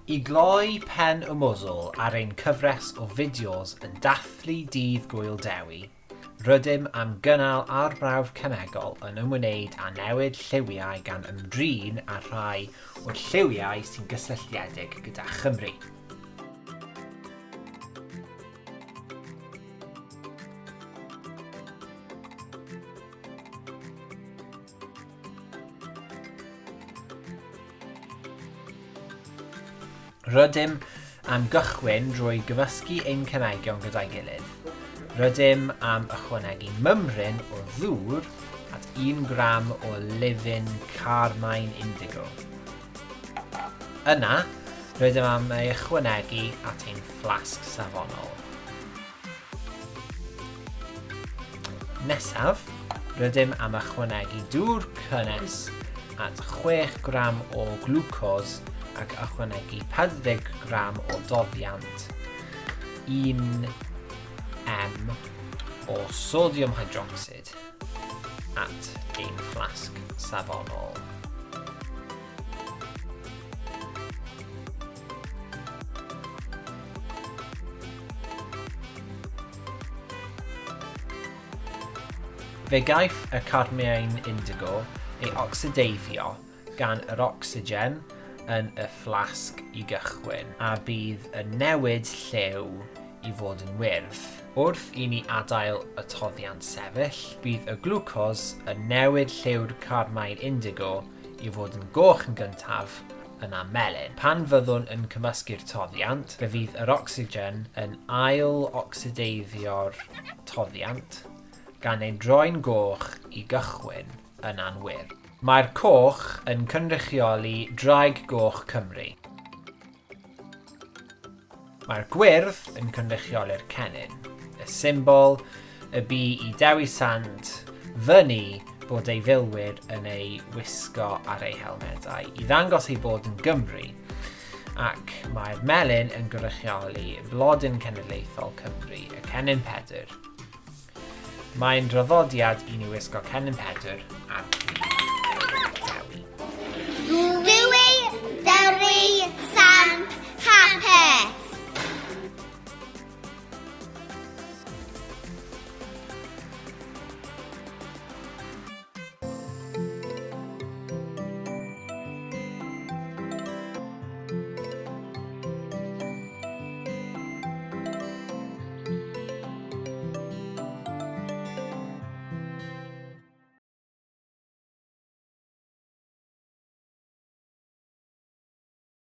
I gloi pen y mwswl ar ein cyfres o fideos yn dathlu Dydd Gŵyl Dewi, rydym am gynnal arbrawf cemegol yn ymwneud â newid lliwiau gan ymdrin â rhai o'r lliwiau sy'n gysylltiedig gyda Chymru. Rydym am gychwyn drwy gymysgu ein cemegion gyda'i gilydd. Rydym am ychwanegu mymryn o ddŵr at 1 gram o lifin carmine indigo. Yna, rydym am ei ychwanegu at ein fflasg safonol. Nesaf, rydym am ychwanegu dŵr cynnes at 6 gram o glwcos ac ychwanegu 40 gram o doddiant, 1 m o sodiwm hydrocsid at ein fflasg safonol. Fe gaiff y carmine indigo ei ocsideiddio gan yr ocsigen yn y fflasg i gychwyn, a bydd yn newid lliw i fod yn wyrdd. Wrth i ni adael y toddiant sefyll, bydd y glwcos yn newid lliw'r carmine indigo i fod yn goch yn gyntaf, yna melyn. Pan fyddwn yn cymysgu'r toddiant, fe fydd yr ocsigen yn ail-ocsideiddio'r toddiant, gan ei droi'n goch i gychwyn, yna'n wyrdd. Mae'r coch yn cynrychioli Draig Goch Cymru. Mae'r gwyrdd yn cynrychioli'r cennin, y symbol y bu i Dewi Sant fynnu bod ei filwyr yn ei wisgo ar eu helmedau i ddangos ei bod yn Gymry, ac mae'r melyn yn gynrychioli blodyn cenedlaethol Cymru, y cennin Pedr. Mae'n draddodiad i ni wisgo cennin Pedr ar Ddewi. Dwi, Deri.